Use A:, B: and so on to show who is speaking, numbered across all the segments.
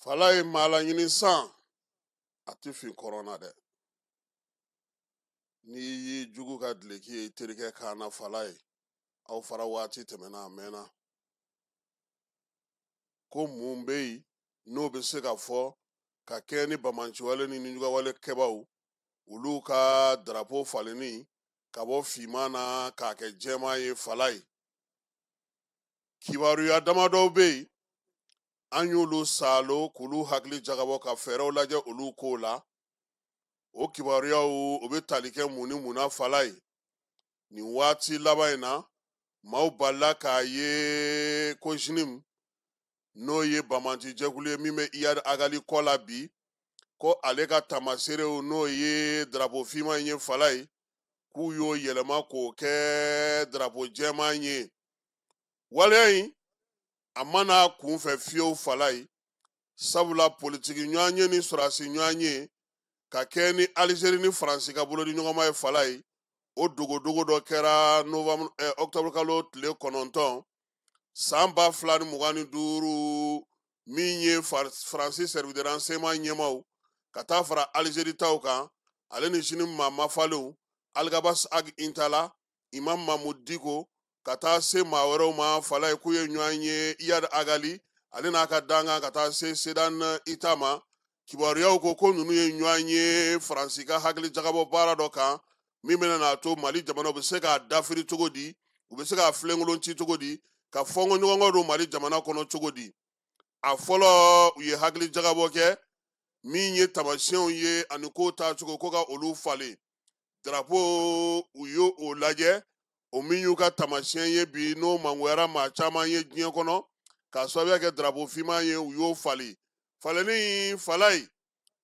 A: Falaye maa laɲini san a tɛ fin kɔrɔn na dɛ. N'i y'i jugu ka duloki ye i terikɛ kan na, Falaye, aw fara waati tɛmɛna a mɛnna. Ko mun bɛ yen n'o bɛ se ka fɔ ka kɛ ni bamanciwale ni nijugawale kɛbaw olu ka darapo falenni ka bɔ finman na k'a kɛ jɛman ye? Falaye, kibaruya damadɔw bɛ yen, an y'olu saalo k'olu hakili jagabɔ ka fɛɛrɛw lajɛ olu kow la. O kibaruyaw o bɛ tali kɛ mun ni mun na? Falaye, nin waati laban in na, maaw balila k'a ye ko JNIM, n'o ye bamanci jɛkulu ye min bɛ Iyad Agali kɔ la bi, ko ale ka tamaseerew, n'o ye darapo finman in ye, Falaye, k'u y'o yɛlɛma k'o kɛ darapo jɛman ye. Waleya in a ma n'a kun fɛ fiyewu, Falaye, sabula politiki ɲɔgɔnye ni sɔrɔdasi ɲɔgɔnye ka kɛ ni Alizeri ni Faransi ka bolodi ɲɔgɔnma ye, Falaye, o dogodogo dɔ kɛra novembre octobre kalo tile 9 san 2025, min ye Faransi service de renseignement ɲɛmaw ka taa fara Alizeri taw kan, ale ni JNIM maa mafalenw, Alghabass Ag Intalla, Imam Mahmoud Dicko, ka taa se maa wɛrɛw ma, Falaye, k'u ye ɲɔgɔn ye Iyad Agali ale n'a ka dankan ka taa se Zedan Ita ma. Kibaruyaw ko ko ninnu ye ɲɔgɔn ye Faransi ka hakili jagabɔ baara dɔ kan min bɛna n'a to Mali jamana bɛ se k'a dafiri cogo di, u bɛ se k'a filenkolon ci cogo di, ka fɔnkɔ ɲɔgɔnkɔ don Mali jamana kɔnɔ cogo di. A fɔlɔ, u ye hakili jagabɔ kɛ min ye tamasiyɛnw ye ani ko taacogo, ko ka olu falen. Darapo, u y'o o lajɛ, o min y'u ka tamasiyɛn ye bi, n'o mangoyara maa caman ye diɲɛ kɔnɔ k'a sababuya kɛ darapo finman ye, u y'o falen. Falenni, Falaye,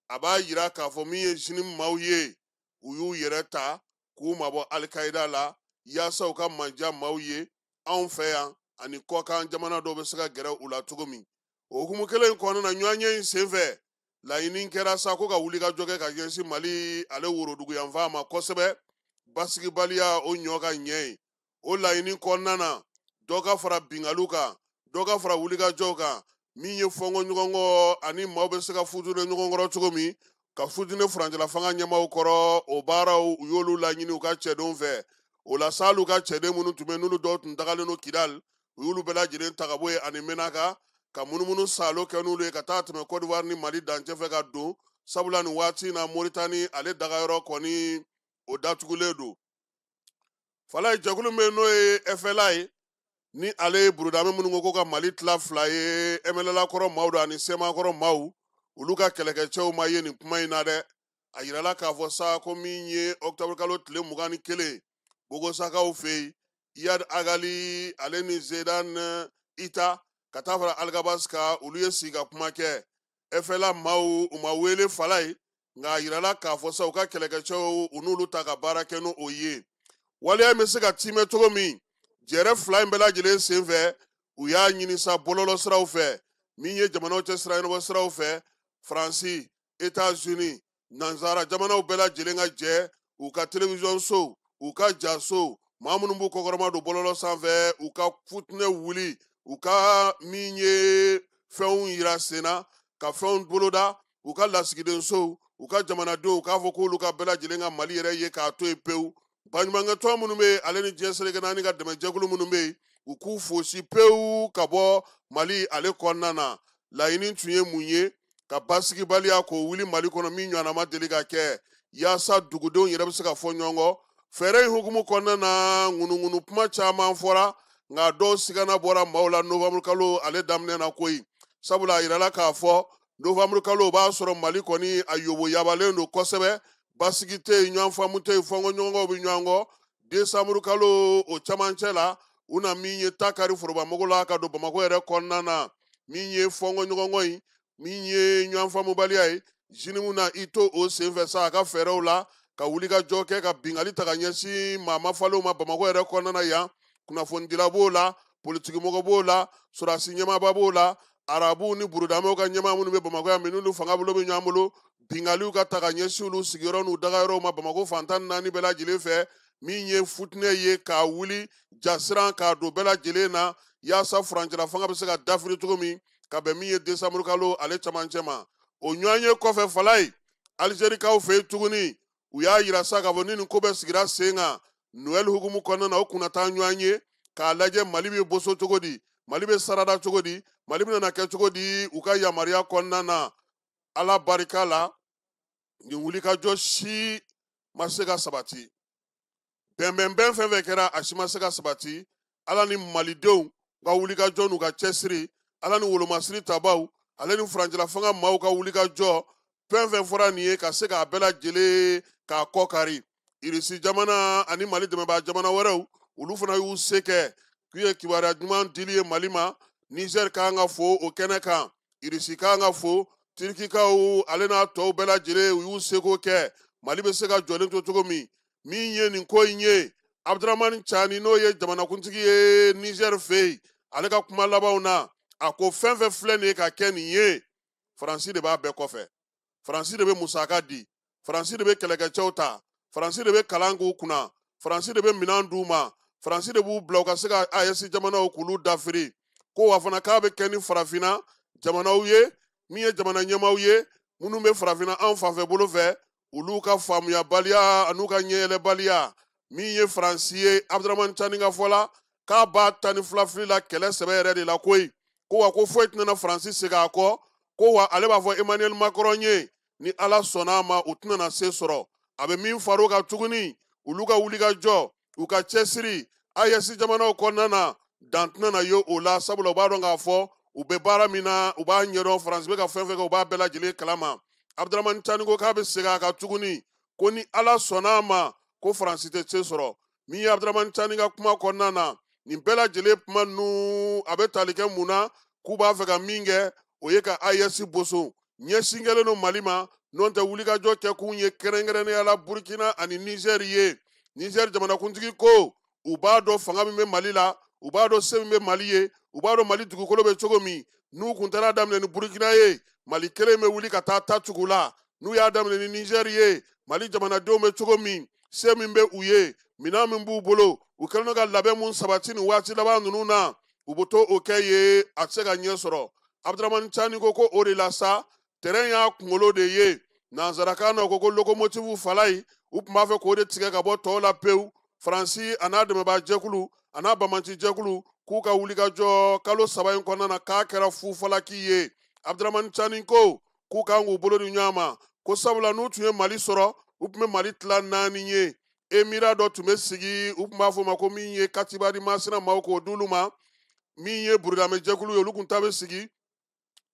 A: a b'a yira k'a fɔ min ye JNIM maaw ye, u y'u yɛrɛ ta k'u mabɔ Alikayida la yaasa u ka manja maaw ye anw fɛ yan ani kɔkan jamana dɔw bɛ se ka gɛrɛ u la cogo min. O hukumu kelen in kɔnɔna na, ɲɔgɔnye in senfɛ, laɲini kɛra sa ko ka wulikajɔ kɛ ka ɲɛsin Mali ale woroduguyanfan ma kosɛbɛ, basigibaliya o ɲɔ ka ɲɛ ye. O laɲini kɔnɔna na, dɔ ka fara bingaliw kan, dɔ ka fara wulikajɔw kan, min ye fɔnkɔ ɲɔgɔnkɔ ani maaw bɛ se ka futunɛ ɲɔgɔn kɔrɔ cogo min, ka futunɛ furancɛla fanga ɲɛmaaw kɔrɔ. O baaraw, u y'olu laɲini u ka cɛdenw fɛ. O la sa, hali u ka cɛden minnu tun bɛ yen, n'olu dɔw tun dagalen don Kidali, u y'olu bɛɛ lajɛlen ta ka bɔ yen ani Menaka, ka munumunu saalo kɛ n'olu ye ka taa tɛmɛ Côte d'Ivoire ni Mali dancɛ fɛ ka don, sabula nin waati in na, Moritani ale dagayɔrɔ kɔni o datugulen don. Falaye, jɛkulu min bɛ yen, n'o ye FLA ye, ni ale ye burudame minnu ko ka Mali tila fila ye, MNLA kɔrɔ maaw don ani CMA kɔrɔ maaw, olu ka kɛlɛkɛcɛw ma ye nin kuma in na dɛ. A yirala k'a fɔ sa ko min ye octobre kalo tile 21, Bogosakaw fɛ yen, Iyad Agali ale ni Zedan Ita ka taa fara Alghabass kan, olu ye sigi ka kuma kɛ. FLA maaw, u ma wele, Falaye, nka a yirala k'a fɔ sa u ka kɛlɛkɛcɛw, u n'olu ta ka baara kɛ n'o ye. Waleya bɛ se ka timɛ cogo min, jɛrɛ fila in bɛɛ lajɛlen senfɛ, u y'a ɲini sa bɔlɔlɔ siraw fɛ, min ye jamanaw cɛ sira ɲɛnabɔ siraw fɛ, Faransi, Etats-Unis, nansara jamanaw bɛɛ lajɛlen ka jɛ u ka télévision sow, u ka jasow, maa minnu b'u kɔkɔrɔma don bɔlɔlɔ sanfɛ, u ka futinɛ wuli, u ka min ye fɛnw yira sen na, ka fɛnw boloda, u ka lasigidensow, u ka jamanadenw k'a fɔ k'olu ka bɛɛ lajɛlen ka Mali yɛrɛ ye k'a to yen pewu. Baɲumankɛtɔn minnu bɛ yen, ale ni diɲɛ seleke naani ka dɛmɛjɛkulu minnu bɛ yen, u k'u fosi pewu ka bɔ Mali ale kɔnɔna na. Laɲini tun ye mun ye? Ka basigibaliya k'o wuli Mali kɔnɔ min ɲɔgɔnna ma deli ka kɛ, yaasa dugudenw yɛrɛ bɛ se ka fɔ ɲɔgɔn kɔ. Fɛɛrɛ in hukumu kɔnɔna na, ŋunuŋunu kuma caman fɔra, nka dɔw sigana bɔra maaw la novembre kalo ale daminɛ na koyi, sabula a yirala k'a fɔ novembre kalo o b'a sɔrɔ Mali kɔni a yobo yabalen don kosɛbɛ, basigi tɛ yen, ɲɔgɔn faamu tɛ yen, fɔnkɔ ɲɔgɔnkɔw bɛ ɲɔgɔn kɔ. Décembre kalo o camancɛ la, u na min ye ta kari forobamugu la ka don Bamakɔ yɛrɛ kɔnɔna na, min ye fɔnkɔ ɲɔgɔnkɔ in, min ye ɲɔgɔn faamubaliya ye, JNIM na i to o senfɛ sa a ka fɛɛrɛw la ka wuli ka jɔ kɛ, ka bingali ta ka ɲɛsin maa mafalenw ma Bamakɔ yɛrɛ kɔnɔna na yan. Kunnafonidila b'o la, politikimɔgɔ b'o la, sɔrɔdasi ɲɛmaaba b'o la, arabuw ni burudamɛw ka ɲɛmaa minnu bɛ Bamakɔ yan, minnu fanga bolo bɛ ɲɔgɔn bolo, bingaliw ka ta ka ɲɛsin olu sigiyɔrɔ n'u dagayɔrɔw ma Bamakɔ fan 14 bɛɛ lajɛlen fɛ, min ye futinɛ ye k'a wuli jasiran k'a don bɛɛ lajɛlen na, yaasa furancɛla fanga bɛ se ka dafiri cogo min, ka bɛn min ye desanburukalo ale camancɛ ma. O ɲɔgɔnye kɔfɛ Falaye, Alizerikaw fɛ yen tuguni, u y'a yira sa k'a fɔ ni nin ko bɛɛ sigira sen kan Noël hukumu kɔnɔna na, o kunna taa ɲɔgɔn ye k'a lajɛ Mali bɛ boso cogo di, Mali bɛ sarada cogo di, Mali bɛna kɛ cogo di u ka yamaruya kɔnɔna na. Ala barika la, nin wulikajɔ si ma se ka sabati. Bɛnbɛnbɛn fɛn fɛn kɛra, a si ma se ka sabati. Ala ni malidenw ka wulikajɔ n'u ka cɛsiri, Ala ni wolomasiri tabaw, ale ni furancɛla fanga maaw ka wulikajɔ, fɛn fɛn fɔra nin ye ka se k'a bɛɛ lajɛlen k'a kɔ kari. Irisi jamana ani Mali dɛmɛbaa jamana wɛrɛw, olu fana y'u se kɛ k'u ye kibaruya ɲuman dili ye Mali ma. Niger kan ka fo o kɛnɛ kan, Irisi kan ka fo, Tirikikaw ale n'a tɔw bɛɛ lajɛlen u y'u seko kɛ Mali bɛ se ka jɔlen to cogo min. Min ye nin ko in ye, Abdramani Tchani, n'o ye jamanakuntigi ye Niger fɛ yen, ale ka kuma labanw na, a ko fɛn fɛn filɛ nin ye ka kɛ nin ye, Faransi de b'a bɛɛ kɔfɛ. Faransi de bɛ musaka di, Faransi de bɛ kɛlɛkɛcɛw ta, Faransi de bɛ kalan k'u kunna, Faransi de bɛ minɛn d'u ma, Faransi de b'u bila u ka se ka AES jamanaw k'olu dafiri. Ko wa fana k'a bɛ kɛ ni farafinna jamanaw ye, min ye jamana ɲɛmaaw ye minnu bɛ farafinna an fanfɛ bolo fɛ, olu ka faamuyabaliya an'u ka ɲɛyɛlɛbaliya. Min ye Faransi ye, Abdramani Tchani ka fɔ la, k'a b'a 12 fili la kɛlɛ sɛbɛ yɛrɛ de la koyi. Ko wa ko foyi tɛna Faransi segin a kɔ, ko wa ale b'a fɔ Emmanuel Macron ye, ni Ala sɔnna a ma, u tɛna se sɔrɔ. A bɛ min far'o kan tuguni, olu ka wulikajɔ, u ka cɛsiri AES jamanaw kɔnɔna na, dan tɛna ye o la, sabula u b'a dɔn k'a fɔ u bɛ baara min na, u b'a ɲɛdɔn, Faransi bɛ ka fɛn fɛn kɛ, u b'a bɛɛ lajɛlen kalama. Abdramani Tchani ko k'a bɛ segin a kan tuguni, ko ni Ala sɔnna a ma, ko Faransi tɛ se sɔrɔ. Min ye Abdramani Tchani ka kuma kɔnɔna na, nin bɛɛ lajɛlen kuma ninnu a bɛ tali kɛ mun na, k'u b'a fɛ ka min kɛ, o ye ka AES boso. Ɲɛsin kɛlen don Mali ma, n'o tɛ wulikajɔ kɛkun ye kɛrɛnkɛrɛnnenya la Burkina ani Niger ye. Niger jamanakuntigi ko u b'a dɔn fanga min bɛ Mali la, u b'a dɔn se min bɛ Mali ye, u b'a dɔn Mali dugukolo bɛ cogo min. N'u kun taara daminɛ ni Burkina ye, Mali kelen bɛ wuli ka taa ta tugu la. N'u y'a daminɛ ni Niger ye, Mali jamanadenw bɛ cogo min, se min bɛ u ye, minɛn min b'u bolo, u kɛlen don ka labɛn mun sabati nin waati laban ninnu na, u bɛ to o kɛ ye, a tɛ se ka ɲɛ sɔrɔ. Abdramani Tchani ko ko o de la sa, terrain y'a kunkolo de ye. Nanzarakan na, u ko ko locomotive Falaye, u tun b'a fɛ k'o de tigɛ ka bɔ tɔw la pewu. Faransi a n'a dɛmɛbaa jɛkulu a n'a bamanci jɛkulu k'u ka wulikajɔ kalo 3 in kɔnɔna na, k'a kɛra fufalaki ye. Abdramani Tchani ko k'u kan k'u bolo di ɲɔgɔn ma, ko sabula n'u tun ye Mali sɔrɔ, u tun bɛ Mali tila 4 ye. Emira dɔ tun bɛ sigi, u tun b'a fɔ o ma ko min ye Katibadi Masina maaw k'o d'olu ma. Min ye Burudamɛ jɛkulu ye, olu tun ta bɛ sigi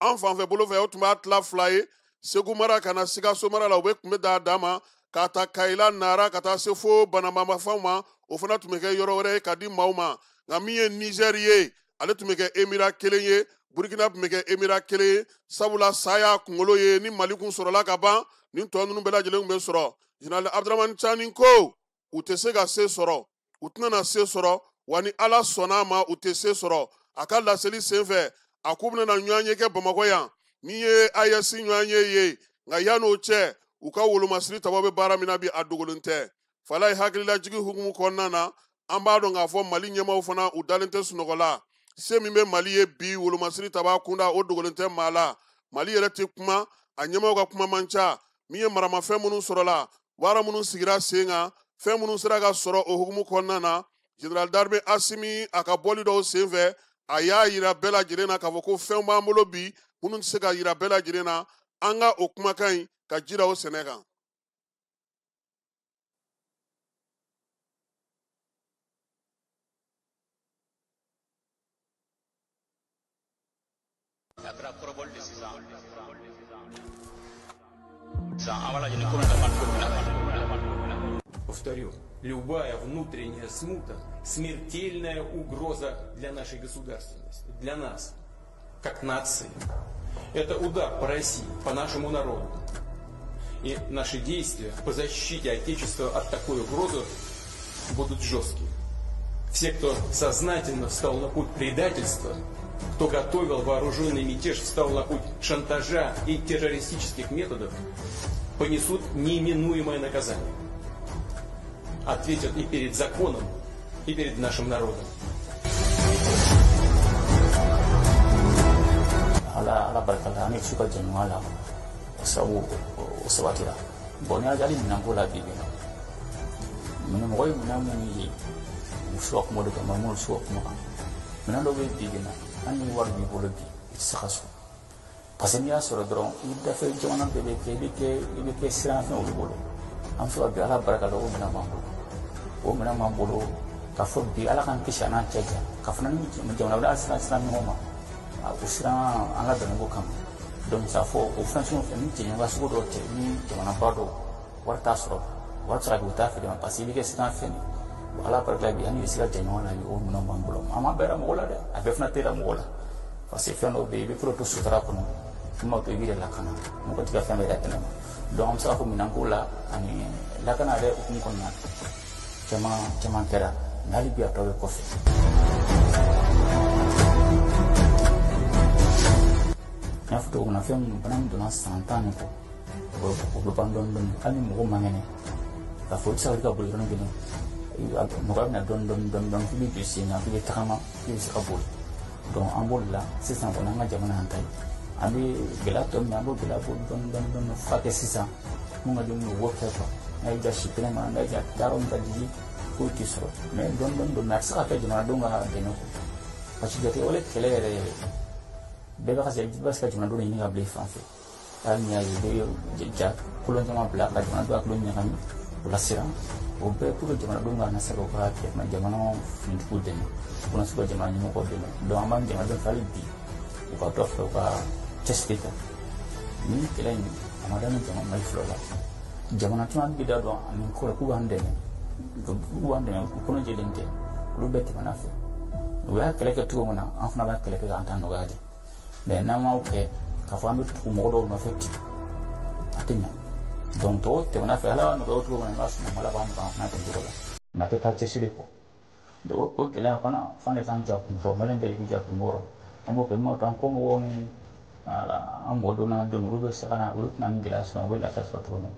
A: an fanfɛ bolo fɛ, o tun b'a tila 2 ye, Segu mara ka na Sikaso mara la, u bɛ tun bɛ d'a dan ma, k'a ta Kayila Nara ka taa se fo Banamamafanw ma, o fana tun bɛ kɛ yɔrɔ wɛrɛ ye ka di maaw ma. Nka min ye Niger ye, ale tun bɛ kɛ Emira kelen ye, Burkina tun bɛ kɛ Emira kelen ye, sabula sa y'a kunkolo ye, ni Mali kun sɔrɔla ka ban, nin tɔ ninnu bɛɛ lajɛlen tun bɛ sɔrɔ. Général Abdramani Tchani ko u tɛ se ka se sɔrɔ, u tɛna se sɔrɔ, wa ni Ala sɔnna a ma, u tɛ se sɔrɔ. A ka laseli senfɛ, a k'u bɛna ɲɔgɔn ye kɛ Bamakɔ yan, min ye AES ɲɔgɔn ye ye. Nka yann'o cɛ, u ka wolomasiri tabaw bɛ baara min na bi, a dogolen tɛ. Falaye hakililajigi hukumu kɔnɔna na, an b'a dɔn k'a fɔ Mali ɲɛmaaw fana, u dalen tɛ sunɔgɔ la. Se min bɛ Mali ye bi, wolomasiri taba kunda, o dogolen tɛ maa la. Mali yɛrɛ tɛ kuma, a ɲɛmaaw ka kuma man ca. Min ye maramafɛn minnu sɔrɔla, baara minnu sigira sen kan, fɛn minnu sera ka sɔrɔ o hukumu kɔnɔna na, Général d'armée Assimi a ka bɔli dɔw senfɛ, a y'a yira bɛɛ lajɛlen na k'a fɔ ko fɛn b'an bolo bi minnu tɛ se ka yira bɛɛ lajɛlen na. An ka o kumakan in ka jira o sɛnɛ kan.
B: A kɛra kɔrɔbɔli de sisan. Sisan an b'a lajɛ ni ko bɛna laban cogo min na.
C: Повторю, любая внутренняя смута – смертельная угроза для нашей государственности, для нас, как нации. Это удар по России, по нашему народу. И наши действия по защите Отечества от такой угрозы будут жесткие. Все, кто сознательно встал на путь предательства, кто готовил вооруженный мятеж, встал на путь шантажа и террористических методов, понесут неминуемое наказание. Ответят и перед законом, и перед нашим народом.
B: Ala barika la, an ni su ka jɛɲɔgɔnya la, o sababu o sabatira. Bon, n'i y'a hali minɛnko la bi bi in na, minɛn mɔgɔ ye minɛn minnu ye, u su ka kuma de kan, minnu su ka kuma kan. Minɛn dɔw bɛ bi bi in na, hali ni wari b'i bolo bi, i tɛ se ka sɔrɔ. Parce que n'i y'a sɔrɔ dɔrɔn, i dafɛ jamana bɛɛ bɛ kɛ, i bɛ kɛ siranfɛn olu bolo. An bɛ se ka bi, Ala barika la, o minɛn b'an bolo. O minɛn b'an bolo k'a fɔ bi, Ala k'an kisi a n'an cɛ jan, ka fana ni jamana wɛrɛ siran ɲɔgɔn ma, o siran an ka bɛnko kama. Donc k'a fɔ o fɛn sugu fɛn ni jɛɲɔgɔnya sugu dɔw tɛ ni jamanaba dɔw, wari t'a sɔrɔ, wari tɛ se ka kɛ, u t'a feere ma, parce que i bɛ kɛ siran fɛn de. Ala barika la bi, an bɛ se ka jɛɲɔgɔn la bi, o minɛnw b'an bolo. An ma bɛɛ da mɔgɔ la dɛ, a bɛɛ fana tɛ da mɔgɔ la, parce que fɛn dɔw bɛ yen, i bɛ ko dɔ to sutura kɔnɔ, min b'a to i b'i yɛrɛ lakana, mɔgɔ t'i ka fɛn bɛɛ da kɛnɛ ma. Donc an bɛ se k'a fɔ minɛnko la ani lakana yɛrɛ hukumu kɔnɔna na, caman caman kɛra, mais hali bi a tɔ bɛ kɔfɛ. N y'a fɔ cogo min na, fɛn minnu, bana min donna san 10 ni kɔ, o bɛ ban dɔɔnin dɔɔnin. Hali ni mɔgɔ man kɛnɛ, k'a fɔ i bɛ se ka wuli ka boli yɔrɔnin kelen, nɔgɔya bɛ na dɔɔnin dɔɔnin dɔɔnin dɔɔnin, f'i bɛ jɔ sen kan, f'i bɛ tagama, f'i bɛ se ka boli. Donc an b'o de la sisan kɔni, an ka jamana y'an ta ye. An bɛ gɛlɛya tɔ min na, an b'o gɛlɛya bɔ dɔɔnin dɔɔnin dɔɔnin fo ka kɛ sisan mun ka di minnu ye, u b'o kɛ quoi. N'a y'i ja si kɛnɛ ma, n'a y'i ja taa yɔrɔ min ka di i ye, foyi t'i sɔrɔ. Mais dɔɔnin dɔɔnin don, mais a tɛ se ka kɛ jamanadenw ka dɛmɛ kɔ, parce que jatigɛwale kɛlɛ yɛrɛ yɛrɛ, bɛɛ b'a ka se, i b'a se ka jamanadenw ɲini ka bila i fan fɛ. Hali n'i y'a ye, i bɛ ja kolon caman bila ka jamanadenw hakiliw ɲagami, o la siran, o bɛɛ pour que jamanadenw ka na se k'u ka jamana finitigiw dɛmɛ, u kana se ka jamana ɲɛmɔgɔw dɛmɛ. Donc an b'an jamanadenw fɛ hali bi, u ka dɔ fara u ka cɛsiri kan. Nin kɛlɛ in, a ma daminɛ jamana Mali fɔlɔ la. Jamana caman bɛ da dɔn ani kɔrɔ k'u b'an dɛmɛ, k'u b'an dɛmɛ, u kɔnɔ jɛlen tɛ. Olu bɛɛ tɛmɛna fɛ, u y'a kɛlɛ kɛ cogo min na, an fana b'a kɛlɛ kɛ k'an ta nɔgɔya de. Mais n'an m'aw kɛ k'a fɔ an bɛ tugu mɔgɔ dɔw nɔfɛ ten, a tɛ ɲa. Donc tɔw tɛmɛna fɛ, Ala b'a nɔgɔya cogo min na, n b'a sɔn Ala b'a nɔgɔya an fana ten cogo la, mais a tɛ taa cɛsiri kɔ. Donc o gɛlɛya fana f'an de k'an jɔ kun fɔ, Malien bɛɛ de k'i jɔ kun kɔrɔ. An b'o kɛ min b'a to an kɔ mɔgɔw ni an mɔdenw n'an denw, olu bɛ se ka na, olu tɛna nin gɛlɛya sɔrɔ, u bɛ lafiya sɔrɔ cogo min.